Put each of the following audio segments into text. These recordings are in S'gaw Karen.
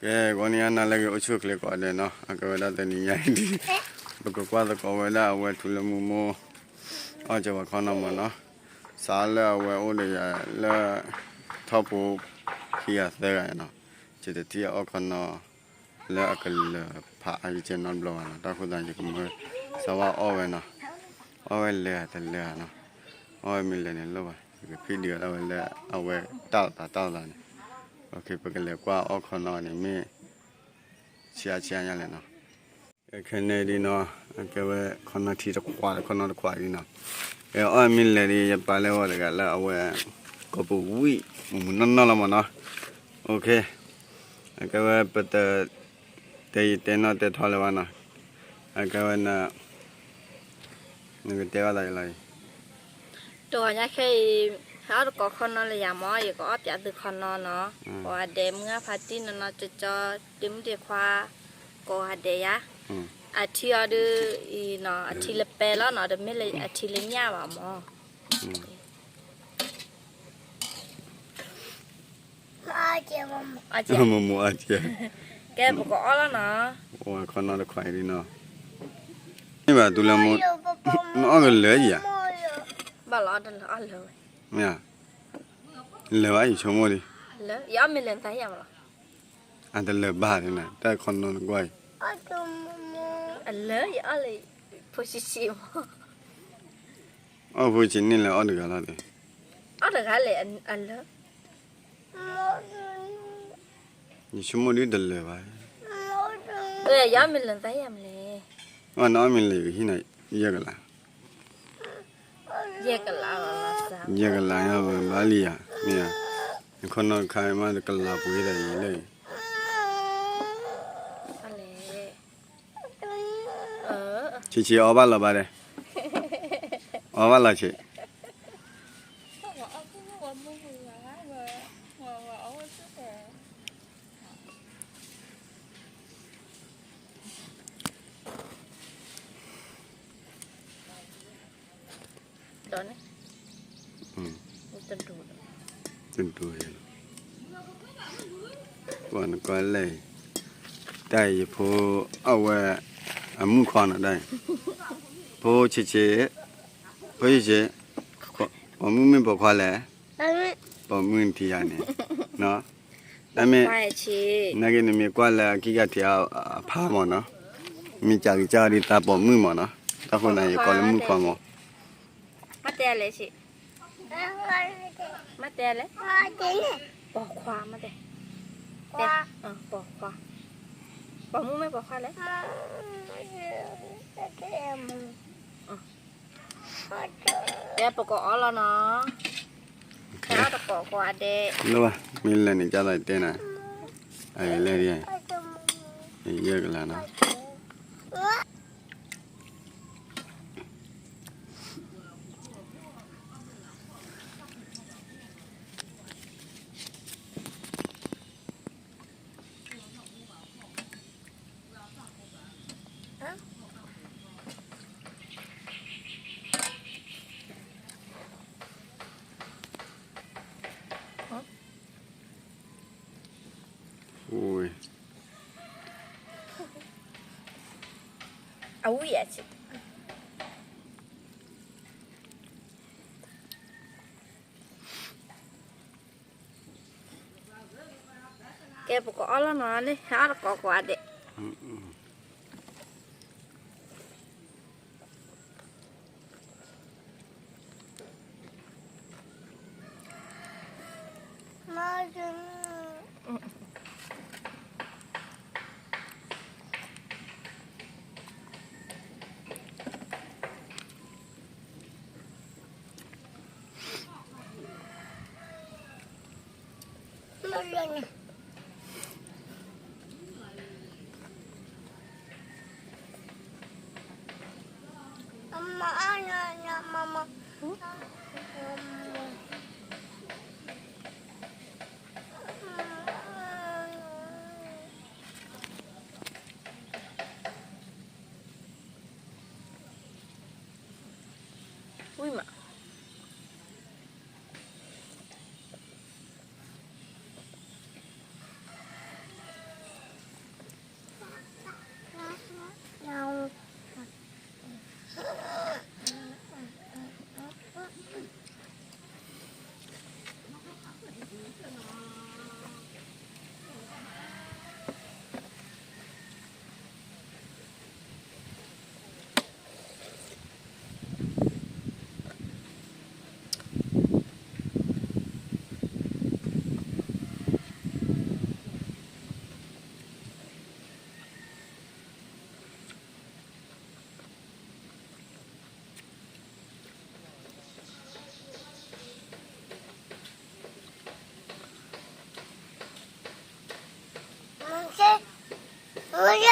ကဲ ဂီၤနံၤအနၤလၢအဂ့ၤ အိၣ်ဆူၣ်အိၣ်ချ့ကိးဂၤဒဲးနီၤ, အကဲဝဲဒၣ်တနံၤညါအံၤဒ် ပကကွၢ်သကိးဝဲဒၣ်အဝဲထူလၢမူမိၢ် အီၣ်ကၠီၤပၤခီနီၤမၢ်နီၤ, စးလၢအဝဲအိၣ်ဒီးယၤလၢ ထီၣ်ဖိခံဂၤသၢဂၤနီၤ, ယတထံၣ်အီၣ်ခီနီၤ လၢအကလၢၤဖးအါယကဲနီတဘျီဘၣ်နီၤ, တၢ်ဃိသတး ယကမၢစးဝါအီၣ်ဝဲနီၤ, အီၣ်ဝဲလၢာ်တလၢာ်နီၤ, အီၣ်ဝဲမ့ၢ်လၢာ်န့ၣ်လိၣ်ဘၣ် ယကဖံးဒုးအီၤဒၣ်ဝဲလၢအဝဲတၢ်လီၤသးတၢ်လီၤသးန့ၣ်, ပကလဲၤကွၢ်အီၣ်ခီနီၤန့ၣ်မ့ၢ် ဆံးအါဆံးအါညါလဲၣ်နီၤ. ခဲန့ၣ်ဒ်နီၤ အကဲဝဲခီနီထံတခွး ခီနီတခွးဒ်နီၤ, အီၣ်မ့ၢ်လၢာ်ဒ် ယပာ်လၢအီၤတဂၤလၢအဝဲ ကိးပူၤဝံၣ် မုၢ်မုၢ်နီၢ်နီၢ်လီၤမၢ်နီၤ, အကဲဝဲပတ တဲယတဲနီၢ်တဲထီလၢၤဘၣ်နီၤ, အကဲဝဲ နကတဲဘၣ်သးလီၤအံၤ, တဂီၤညါခဲအံၤ ဟဲအီၣ်သကိးခီနီလၢယၤမၢ် ယကအီၣ်ပၠးသုခီနီနီၤ, ကိးဂၤဒဲးမုၢ်ဂၢ်ဖါတံၢ်နီၢ်နီၢ်ကၠီကၠီ တံၤမုၣ်တံၤခွါ ကိးဂၤဒဲးယၤ, အထံအီၤဒုးအံၤနီၤ အထံလၢပဲလီၤနီၤ တမ့ၢ်လၢအထံလၢညၣ်ဘၣ်မၢ် မ့ၢ်မ့ၢ်အကဲ ကဲပကအီၣ်လီၤနီၤ, ဝဲခီနီတခွးအံၤဒ်နီၤ, မ့ၢ်ဘၣ်တူလၢမူ, နအီၣ်ကလၢာ်ယၤ, ဘၣ်လီၤအီၣ်တလၢာ်အီၣ်လၢာ်ဝဲ, မ့ၢ်, လၢာ်ဘၣ်ယဆိကမိၣ်လံ, လၢာ် ယအီၣ်မ့ၢ်လၢာ်သးယၤမးလီၤ, အတလၢာ်ဘၣ်န့ၣ် တၢ်ခီနီနကွၢ်အံၤ, အလၢာ်ယအီၣ်လၢ ဖိဆံးဆံးမး အီၣ်ဖိဆံးန့ၣ်လၢအီၣ်တဂၤလီၤ, အီၣ်တဂၤလဲၣ်အလၢာ်, ယဆိကမိၣ်ဒ်တလၢာ်ဘၣ်, ယအီၣ်မ့ၢ်လၢာ်သးယၤမးလဲၣ်, နအီၣ်မ့ၢ်လၢာ်ကဟံးန့ၢ်ယဲၢ်ကလး, ယဲၢ်ကလး, ယဲၢ်ကလးညါဘၣ်လံယၤ, မ့ၢ်ဧါ, နခီနီတခါမးတကလးပှဲၤဒီးအံၤလၢာ် ဆံးဆံးအီၣ်ဘၣ်လီၤဘၣ်ဒီး, အီၣ်ဘၣ်လီၤဆံး, ဒီးန့ၣ်, တဒိၣ်, တဒိၣ်, ကွၢ်နကွၢ်လဲၣ်, တၢ်အံၤယဖိ, အဝဲ, အမုၣ်ခွါနီၤတၢ်အံၤ, ဖိဆံးဆံး, ဖိဆံးဆံး, ပိာ်မုၣ်မ့ၢ်ပိာ်ခွါလဲၣ်, ပိာ်မုၣ်နထံၣ်ဧါန့ၣ်, တၢ်မ့ၢ်, နာ်က့နမ့ၢ်ကွၢ်လၢအခံဂၤထံၣ်အဖါမၢ်နီၤ, မ့ၢ်ကၤကစၢ်ဒ်သးပိာ်မုၣ်မၢ်နီၤ, တၢ်ဃိသတးယကိးလၢမုၣ်ခွါမၢ် မ့ၢ်တဲလဲၣ်ဆံး, မ့ၢ်တဲလဲၣ်, ပိာ်ခွါမ့ၢ်တဲ, တဲ, ပိာ်ခွါ, ပိာ်မုၣ်မ့ၢ်ပိာ်ခွါလဲၣ်, တဲပကအီၣ်လီၤနီၤ, ဟဲအီၣ်သကိးကိးဂၤဒဲး, မ့ၢ်လဲၣ်န့ၣ် ကၢ်သးတဲနၤ, အလဲၣ်, ယဲၢ်ကလးနီၤ အဝံၣ်အဆံး, ကဲပကအီၣ်လီၤနီၤန့ၣ် ဟဲအီၣ်သကိးကိးဂၤဒဲး ဝံၣ်မး ယ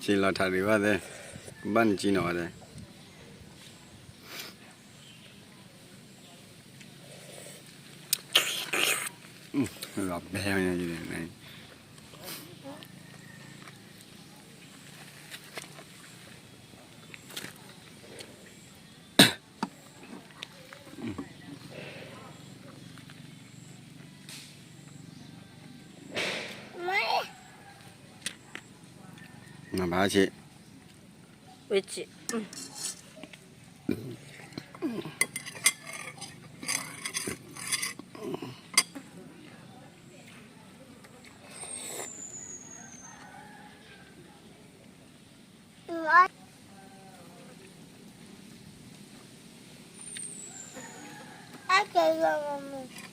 စံၣ်လီၤထးဒံးဘၣ်သ့, ဘၣ်နစံၣ်နီၤဝဲသ့, လီၤဘဲန့ၣ် နဘၣ်ဆ့, ဝဲဆ့, အကလံ, ဝံၤယၤ,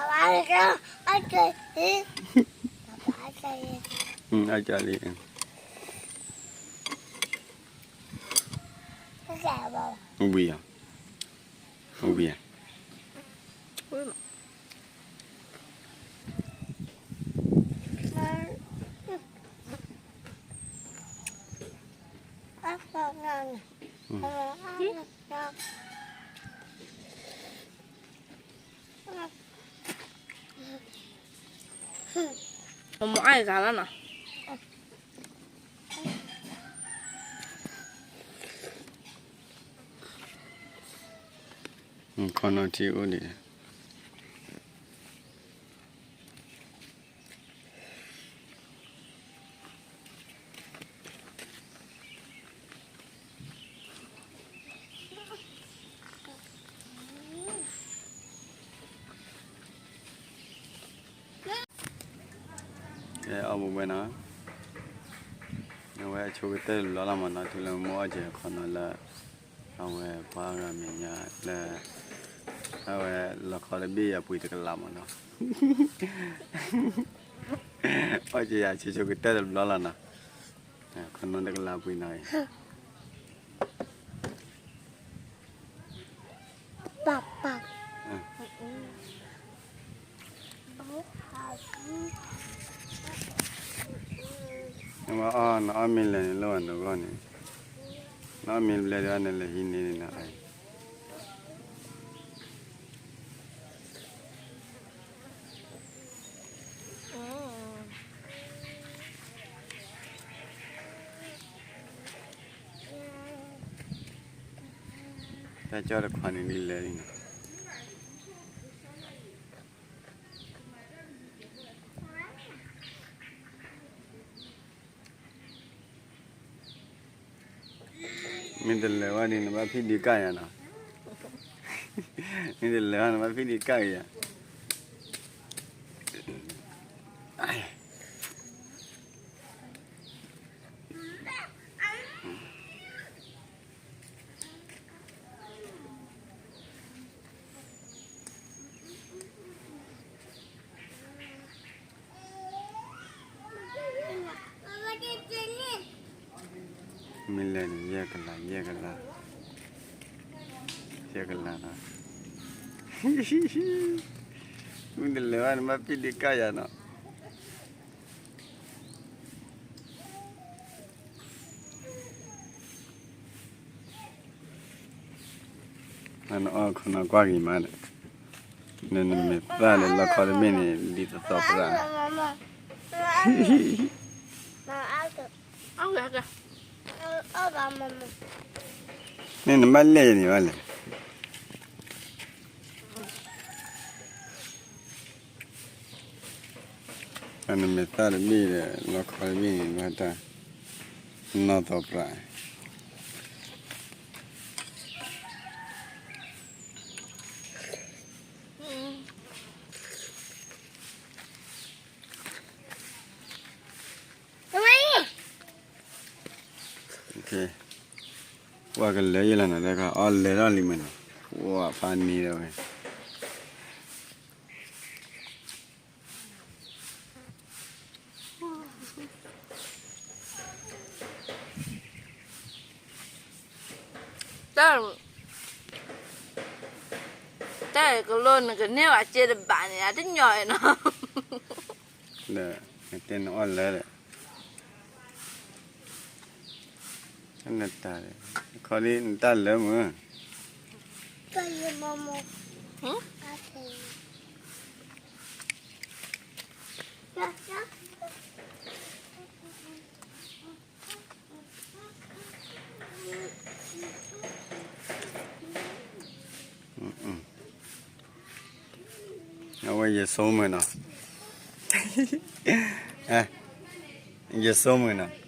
ဝံၤယၤ. မ့ၢ်အါဂၤလီၤနီၤ. ခီနီၢ်ထံအိၣ်ဒံး. အီၣ်ဘှဲဘှဲနီၤ, အဝဲအဆိကတၢၢ်တဘျီလီၤမးနီၤ, တုၤလၢမိၢ်အီၣ်က့ၤအခီနီၤလၢ အဝဲပှၤဂၤမဲာ်ညါလၢ အဝဲလီခီတဘ့ၣ်ယၤပှ့ၤတကလးမးနီၤ, အီၣ်က့ၤယၤဆိဆိကတၢၢ်တဘျီလီၤနီၤ, ခီနီၤတကလးပှ့ၤနီၤအံၤ. နအီၣ်မ့ၤလဲၤန့ၣ် လၢဝဲနဂီၢ်န့ၣ်, နအီၣ်မ့ၤဘျဲဒၣ်န့ၣ် လဲၤဟံးန့ၢ်န့ၣ်နီၤ. တၢ်ကၠီတခွါန့ၣ်ဒ်လဲၣ်န့ၣ်နီၤ. မ့ၢ်တလဲၤဝဲဒ်န့ၣ် နဘၣ်ဖံးဒံးကၢ်ယၤနီၤ, မ့ၢ်တလဲၤဝဲ နဘၣ်ဖံးဒံးကၢ်က့ၤယၤ. မ့ၢ်လဲၤန့ၣ် ယဲၢ်ကလး ယဲၢ်ကလး, ယဲၢ်ကလးနီၤ, မ့ၢ်တလဲၤဝဲ နဘၣ်ဖံးဒံးကၢ်ယၤနီၤ. နအီၣ်ခီနီၤကွၢ်က့ၤမးဒီး, နမ့ၢ်သၣ်လၢလီခီတဘ့ၣ်န့ၣ် ဒ်သိးသိးပြး, န့ၣ်နဘၣ်လဲၣ်န့ၣ်ဘၣ်လဲၣ်. နမဲာ်သၣ်တဘ့ၣ်ဒီး လီခီတဘ့ၣ်န့ၣ် ဘၣ်တၢ်နီၢ်သီပြး ပှၤကလဲၤယဲလီၤနီၤ တခါအီၣ်လဲၤထီၣ်လံမ့ၢ်နီၤ ပှၤဖးန့ၢ်ဒီးဝဲ တၢ် တၢ်ကလိနကန့ၢ်ဘၣ်စ့တဘးန့ၣ် အတညီနီၤ ဒီး နတဲနအီၣ်လၢဒီး နတၢ်ဒီး ခီဒ်နတၢ်လၢမုၢ် အဝဲယဆိကမိၣ်နီၤ, ယဆိကမိၣ်နီၤ,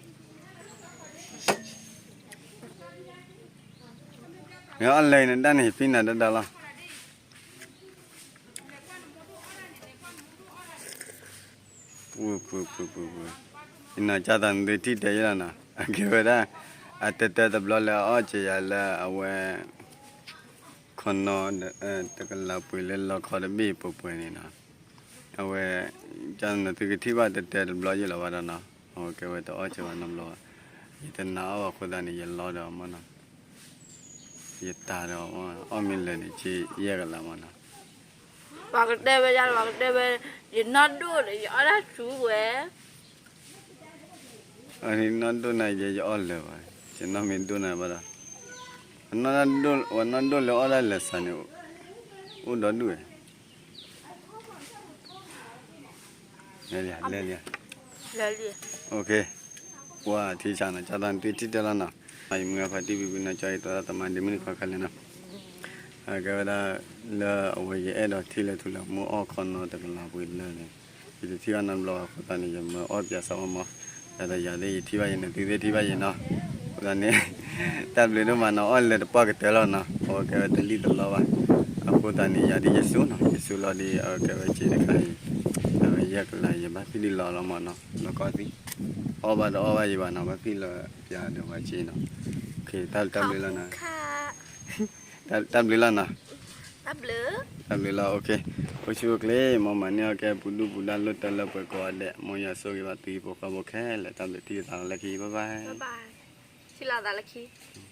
မ့ၢ်အီၣ်လဲၤနတၢ်န့ၣ် ဖံနၤတဒါလီၤ. ပူၤပူၤပူၤပူၤပူၤ, ယနီၢ်ကၢ်သးနသုထံၣ်တဲယဲလီၤနီၤ, အကဲဝဲဒၣ် အတတၢတဘျီလၢအအီၣ်က့ၤယၤလၢအဝဲ ခီနီ တကလးပှ့ၤလၢလီခီတဘ့ၣ်ပှဲၤပှဲၤန့ၣ်နီၤ, အဝဲ ကၢ်နသုကထံၣ်ဘၣ်တတၢတဘျီယဲလီၤဘၣ်ဒီးနီၤ, အဝဲကဲဝဲတအီၣ်က့ၤဘၣ်နီတဘျီဘၣ်, ယတနာ်အီၣ်ဘၣ်အဃိသတးန့ၣ် ယလီဒီးအီၣ်မးနီၤ, ယတၢ်ဒီးအီၣ်မ့ၢ်လၢာ်န့ၣ် က့ယဲၢ်ကလးမးနီၤ. ပှၤကတဲဝဲယၤ ပှၤကတဲဝဲ ယနီၢ်ဒိၣ်ဒီး ယအီၣ်တၢ်ဆူဝဲ နီၢ်ဒိၣ်နၤယဲ ယအီၣ်လၢာ်ဘၣ်, ယနီၢ်မ့ၢ်ဒိၣ်နၤဘၣ်ဒီး, ပှၤနီၢ်ဒိၣ်လၢအီၣ်တၢ်လၢာ်စးန့ၣ် အိၣ်ဒီဒူၣ်ဝဲ, လဲၤလံ, လဲၤလံ, ပှၤထံဆးနီၤ ကၢ်သးနသုထံၣ်တဲလီၤနီၤ, ယမုၢ်အဖါတံၢ်ပံပံနီၤ ကၠီယသရၣ်သမါဒ်မုၢ်နံၤခီခဲလၢာ်နီၤ, အကဲဝဲဒၣ် လၢအဝဲယအဲၣ်ဒိးထံၣ်လၢထူလၢမူအီၣ်ခီနီတကလးပှ့ၤလၢာ်န့ၣ်, ယတထံၣ်ဘၣ်နီတဘျီဘၣ်အဃိသတးန့ၣ် ယမၢအီၣ်ပၠးစးဝဲမး, ယၤဒီးယၤသ့ၣ်ယထံၣ်ဘၣ်ယၤ နသုသ့ၣ်ထံၣ်ဘၣ်ယၤနီၤ, အဃိသတးန့ၣ် တၢ်ဘျုးဒိၣ်မးနီၤ အီၣ်လၢာ်တပှၢ်ကတၢၢ်လီၤနီၤ အဝဲကဲဝဲတလံၣ်တလီဘၣ်, အဃိသတးန့ၣ် ယၤဒ်ယစူနီၤ ယစူလီၤဒ်အဝဲကဲဝဲစ့တခါအံၤ, အဝဲယဲၢ်ကလးယဘၣ်ဖံးဒ်လီၤလီၤမးနီၤ လီၤကီသံ, အီၣ်ဘၣ်တအီၣ်ဘၣ်ယဘၣ်နီၤ ဘၣ်ဖံးလီၤပၠးဒီးပှၤစ့နီၤ, တၢ်ဘျုးလီၤနီၤ, တၢ်ဘျုးလီၤနီၤ, တၢ်ဘျုးလီၤ, အိၣ်ဆူၣ်အိၣ်ချ့ မ်မၤန့ၢ်အီၣ်ကဲပူၤဒူၣ်ပူၤဒါလိၣ်တၢ်လၢပှဲၤကိးဂၤဒဲး မ်ယွၤဆိၣ်ဂ့ၤဘၣ်သုဟံၣ်ဖိဃီဖိခဲလၢာ် တၢ်ဘျုးထံၣ်လိာ်သးလၢခံ bye bye, ထံၣ်လိာ်သးလၢခံ